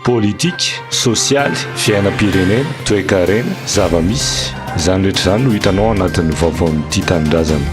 Politika, sosialy, fiainam-pirenena, toekarena, zava-misy, izany rehetra izany no hitanao ao anatin'ny vaovaon'ny Tia Tanindrazana.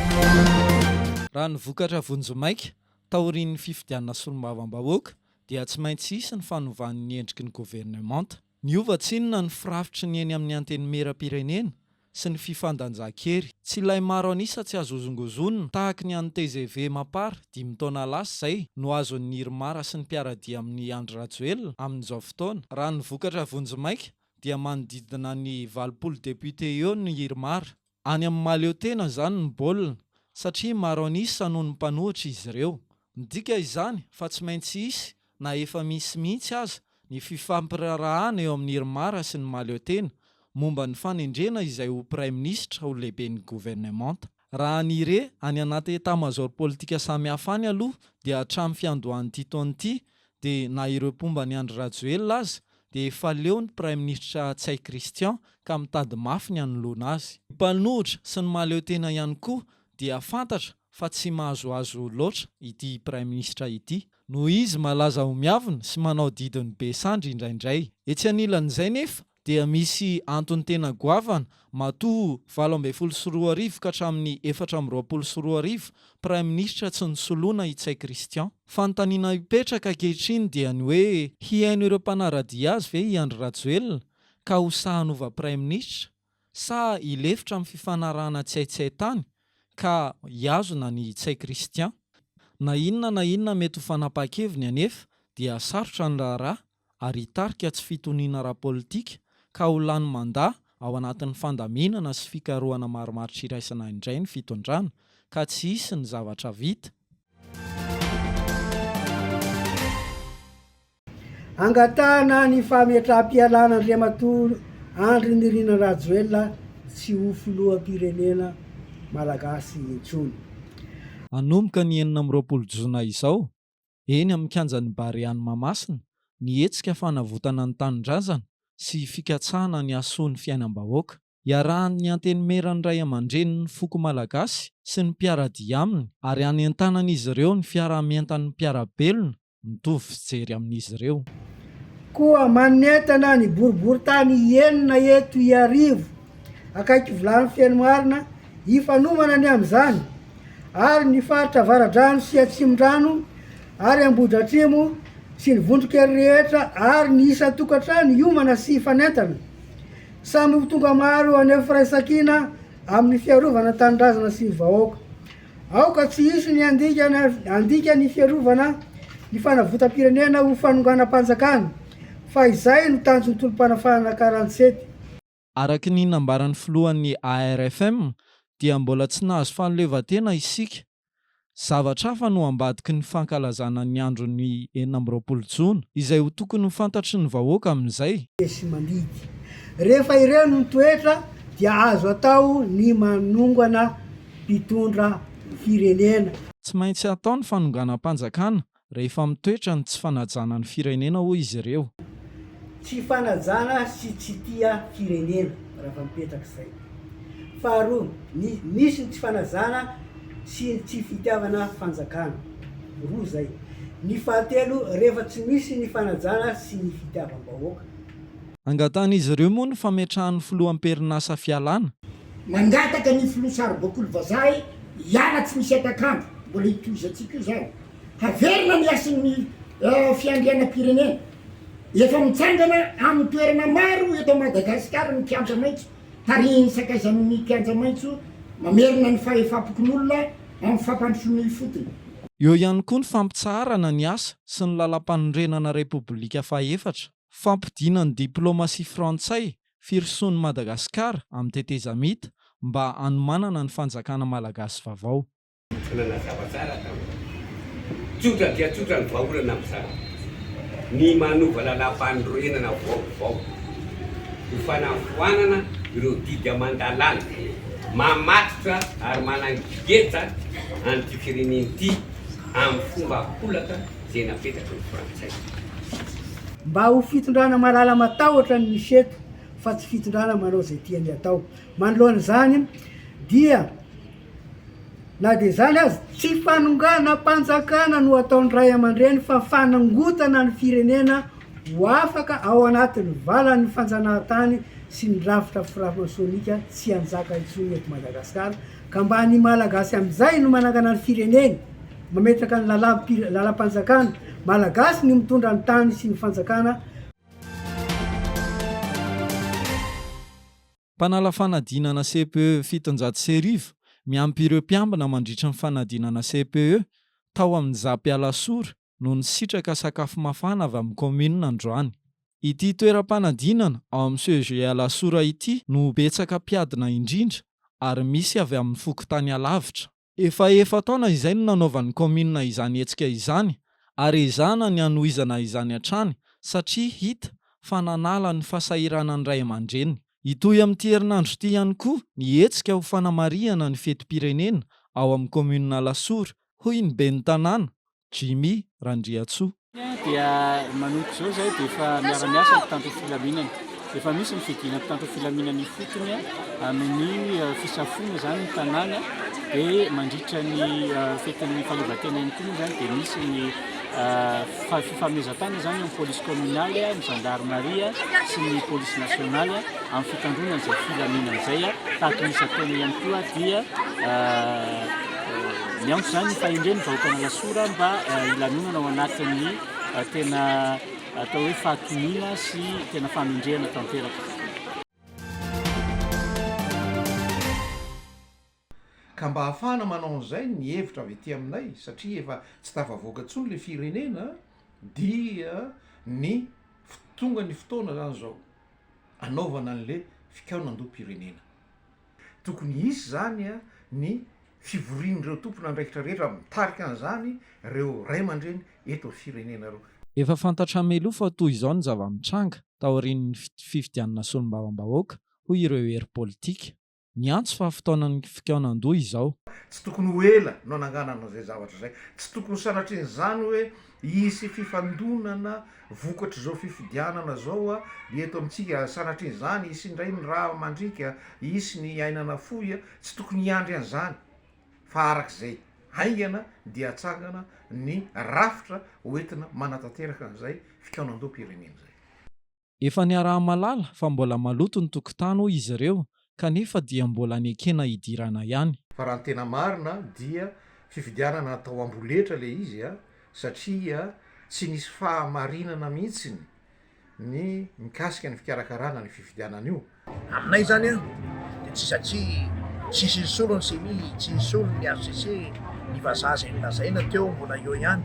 Raha ny vokatra vonjimaika, taorian'ny fifidianana solombavambahoaka, dia tsy maintsy hisy ny fanovan'ny endriky ny governemanta. Niova tsinona ny firafitry ny eny amin'ny Antenimierampirenena sy ny fifandanjan-kery. Tsy ilay maro an'isa tsy azo hozongozonina tahaky ny an'ny tgv Mapar dimy taona lasa izay no azon'ny Irmar sy ny mpiara-dia amin'i Andry Rajoelina amin'izao fotoana. Raha ny vokatra vonjimaika dia manodidina ny 80 députés eo ny Irmar. Any amin'ny mahaleo tena izany ny baolina satria maro an'isa noho ny mpanohitra izy ireo. Midika izany fa tsy maintsy hisy na efa misy mihitsy aza ny fifampiraharahana eo amin'ny Irmar sy ny mahaleo tena momba ny fanendrena izay ho praiminisitra ho lehiben'ny governemanta. Raha ny re any anaty etamazaoro politika samihafa any aloha dia hatramin'ny fiandohan'ity taona ity dia na ireo mpomba an'i Andry Rajoelina aza dia efa leo ny praiminisitra Ntsay Christian ka mitady mafy ny hanoloana azy. Ny mpanohitra sy ny mahaleo tena ihany koa dia fantatra fa tsy mahazoazo loatra ity praiminisitra ity noho izy malaza ho miavona sy manao didin'ny be sandry indraindray. Etsy anilan'izay nefa dia misy antony tena goavana matoa 2018 ka hatramin'ny 2024 praiminisitra tsy nosoloina i Ntsay Christian. Fanontaniana mipetraka ankehitriny dia ny hoe hihaino ireo mpanara-dia azy ve i Andry Rajoelina ka ho sahy hanova praiminisitra sa hilefitra amin'ny fifanarahana tsy hay tsy hay tany ka hihazona ny Ntsay Christian? Na inona na inona mety ho fanapahan-keviny anefa dia sarotra ny raharaha ary hitarika tsy fitoniana ara-politika ka ho lany mandat ao anatin'ny fandaminana sy fikarohana marimaritra iraisana indray ny fitondrana ka tsy hisy ny zavatra vita. Angatahana ny fametraham-pialana Andriamatoa Andry Nirina Rajoelina tsy ho filoham-pirenena Malagasy intsony. Hanomboka ny 26 jona izao, eny amin'ny kianjan'ny Barea any Mahamasina, ny hetsika fanavotana ny tanindrazana sy fikatsahana ny hahasoa ny fiainam-bahoaka. Iarahan'ny Antenimieran'ny Raiamandrenin'ny foko malagasy sy ny mpiara-dia aminy ary hanentanan'izy ireo ny fiaraha-mientan'ny mpiara-belona mitovy fijery amin'izy ireo. Koa manentana ny boriborintany enina eto Iarivo akaiky vilany Fenomarina hifanomana ny amin'izany ary ny faritra Avaradrano sy Atsimondrano ary Ambohidratrimo sy ny vondron-kery rehetra ary ny isan-tokantrano hiomana sy hifanentana. Samy ho tonga maro haneho firaisankina amin'ny fiarovana ny tanindrazana sy ny vahoaka. Aoka tsy hisy ny handika handika ny fiarovana ny fanavotam-pirenena ho fanonganam-panjakana fa izay no tanjon'ny tolom-panafahana 47. Araka ny nambaran'ny filohan'ny ARFM dia mbola tsy nahazo fahaleovantena isika. Zavatra hafa no ambadiky ny fankalazana ny andron'ny 26 jona, izay ho tokony ho fantatry ny vahoaka amin'izay. Sy mandidy. Rehefa ireo no mitoetra dia azo atao ny manongana mpitondra firenena. Tsy maintsy atao ny fanonganam-panjakana rehefa mitoetra ny tsy fanajana ny firenena hoy izy ireo. Tsy fanajana sy tsy tia firenena raha vao mipetraka izay. Faharoa, ny misy ny tsy fanajana sy ny tsy fitiavana fanjakana. Roa izay. Ny fahatelo, rehefa tsy misy ny fanajana sy ny fitiavam-bahoaka. Angatahan'izy ireo moa ny fametrahan'ny filoha am-perinasa fialana. Mangataka ny filoha saribakoly vazaha hiala tsy misy hatak'andro, mbola hitohizantsika io izany. Haverina ny hasin'ny fiandrianam-pirenena. Efa mitsangana amin'ny toerana maro eto Madagasikara ny kianja maitso, tarihin'ny sakaizan'ny kianja maitso mamerina ny fahefam-pokonolona amin'ny fampandrosoana ifotony. Eo ihany koa ny fampitsaharana ny asa sy ny lalàmpanorenana Repoblika fahefatra. Fampodiana ny diplaomasia frantsay firosoan'i Madagasikara amin'ny tetezamita mba hanomanana ny fanjakana malagasy vaovao. Nanazava tsara tamin'izany. Tsotra dia tsotra ny vahaolana amin'izany. Ny manova lalàmpanorenana vaovao ho fanafoanana ireo didy aman-dalàna mamatotra ary manangeja an'ity firenena ity amin'ny fomba ankolaka izay napetraky ny Frantsay. Mba ho fitondrana malala matahotra ny misy eto fa tsy fitondrana manao izay tiany atao. Manoloana izany dia na dia izany aza, tsy fanonganam-panjakana no ataon'ny ray aman-dreny fa fanongotana ny firenena. ho afaka ao anatin'ny valan'ny fanjanahantany sy ny rafitra framasônika tsy hanjaka intsony eto Madagasikara ka mba ny Malagasy amin'izay no manangana ny fireneny, mametraka ny lalam-panjakana, Malagasy no mitondra ny tany sy ny fanjakana. Mpanala fanadinana CPE 1700 miampy ireo mpiambina mandritra ny fanadinana CPE tao amin'ny Zap Alasora no nisitraka sakafo mafana avy amin'ny kaominina androany. Ity toeram-panadinana ao amin'ny CEG Alasora ity no betsaka mpiadina indrindra ary misy avy amin'ny fokontany alavitra. Efa efa-taona izay no nanaovan'ny kaominina izany hetsika izany ary ezahana ny hanohizana izany hatrany satria hita fa nanala ny fahasahiranan'ny ray aman-dreny. Hitohy amin'ity herinandro ity ihany koa ny hetsika ho fanamarihana ny fetim-pirenena ao amin'ny kaominina Alasora, hoy ny ben'ny tanàna, Jimmy Randriantsoa. Dia manomboka izao izay dia efa miara-miasa ny mpitandro filaminana. Efa misy ny fidinana mpitandro filaminana ifotony amin'ny fisafoana izany ny tanàna dia mandritra ny fetin'ny fahaleovantena ihany koa moa izany dia misy ny fifanomezan-tanana izany amin'ny polisy communale, ny gendarmerie sy ny polisy nationale amin'ny fitandroana izay filaminana izay. Tahaka ny isan-taona ihany koa dia Miantso izany ny fahendren'ny vahoakan'Alasora mba hilanonana ao anatin'ny tena atao hoe fahatoniana sy tena fahamendrehana tanteraka. Ka mba hahafahana manao an'izay ny hevitra avy aty aminay satria efa tsy tafavoaka intsony le firenena dia ny tonga ny fotoana zany zao anaovana an'le fikaonandoham-pirenena. Tokony hisy izany ny fivorian'ireo tompon'andraikitra rehetra mitarika an'izany ireo ray aman-dreny eto amin'ny firenena ireo. Efa fantatra mialoha fa toy izao ny zava-mitranga taorian'ny fifidianana solombavambahoaka, hoy ireo hery politika. Niantso fa fotoanan'ny fikaonandoha izao. Tsy tokony ho ela no ananganana izay zavatra izay. Tsy tokony sanatrian'izany hoe hisy fifandonana vokatr'izao fifidianana izao ny eto amintsika. Sanatrian'izany hisy indray ny ra mandriaka, hisy ny aina nafoy. Tsy tokony hiandry an'izany fa araka izay haingana dia atsangana ny rafitra hoentina manatanteraka an'izay fikaonandoham-pirenena izay. Efa niaraha-mahalala fa mbola maloto ny tokotany hoy izy ireo kanefa dia mbola nekena hidirana ihany. Fa raha ny tena marina dia fifidianana natao amboletra le izy a, satria tsy nisy fahamarinana mihitsiny ny mikasika ny fikarakarana ny fifidianana io. Aminay izany an, dia tsy satria tsisy nisolo ny ceni, tsy nisolo ny HCC, ny vazaha izay nolazaina teo mbola eo ihany,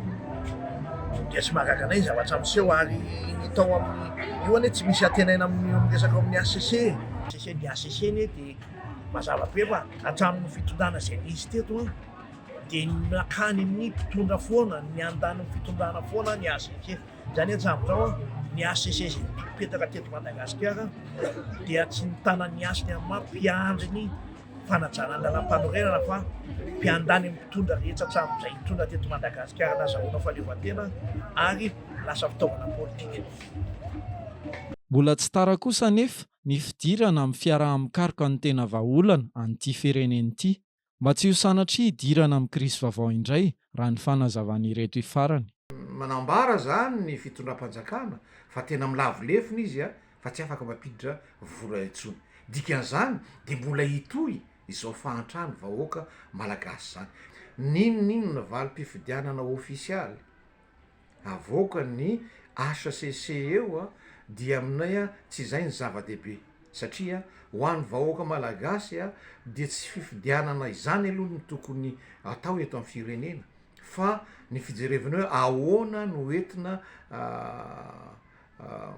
dia tsy mahagaga anay ny zavatra miseho ary ny tao amin'ny, io anie tsy misy antenaina amin'ny resaka ao amin'ny HCC e. HCC, ny HCC anie dia mazava be fa hatramin'ny fitondrana izay nisy teto an, dia nakany ny mpitondra foana, ny andanin'ny fitondrana foana ny HCC. Izany hatramin'izao ny HCC izay nipetraka teto Madagasikara dia tsy nitana ny hasiny amin'ny maha mpiandry ny fanajana ny lalàmpanorenana fa mpiandany amin'ny mpitondra rehetra hatramin'izay nitondra teto Madagasikara nazahoana fahaleovantena ary lasa fitaovana politika. Mbola tsy tara kosa anefa ny fidirana amin'ny fiaraha-mikaroka ny tena vahaolana an'ity firenena ity. Mba tsy ho sanatria hidirana amin'ny krizy vaovao indray, raha ny fanazavan'ireto farany. Manambara zany ny fitondram-panjakana fa tena milavo lefona izy fa tsy afaka mampiditra vola intsony. Dikan'izany dia mbola hitohy izao fahantran'ny vahoaka malagasy izany. N'inon'inona valim-pifidianana ofisialy avoakan'ny HCC eo dia aminay tsy izay ny zava-dehibe satria ho an'ny vahoaka malagasy dia tsy fifidianana izany aloha no tokony atao eto amin'ny firenena fa ny fijerevana hoe ahoana no entina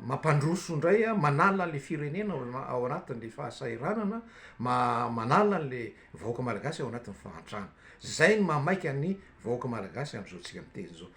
mampandroso indray manala an'le firenena ao anatin'le fahasahiranana, manala an'le vahoaka malagasy ao anatin'ny fahantrana. Zay no mahamaika ny vahoaka malagasy am'zao tsika miteny zao.